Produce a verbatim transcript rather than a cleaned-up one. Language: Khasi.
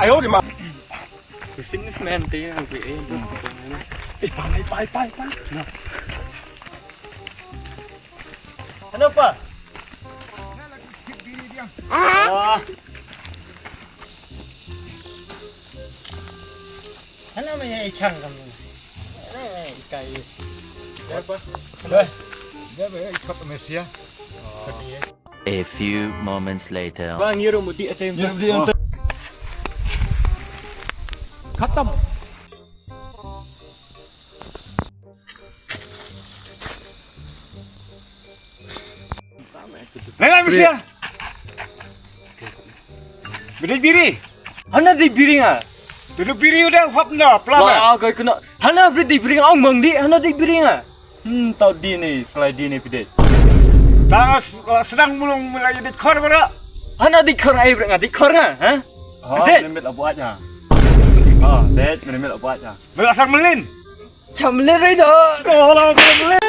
Ayo di ma. Businessman te yang gue eh. Pai pai pai pai. Kenapa? Ah. Hana maya ichang kam. Hana maya ikai. Siapa? Dah. Dah be ikut Mesia. A few moments later. Bang, yero mudi atem. Khatam. Nai nai Mesia. Beri biri. Hana di biri nga. Dulu biri udah hap na pelama. Wah, kai kena. Hana beri di biri nga ong mang di. Hana di biri nga. Hmm, tau di ni, selai di ni pide. Tang sedang mulung mulai di kor bara. Hana di kor ai beri nga di kor nga, ha? Oh, pide. Mimit abu aja. Oh, det mimit abu aja. Bela sang melin. Cham le re do. Oh, la melin.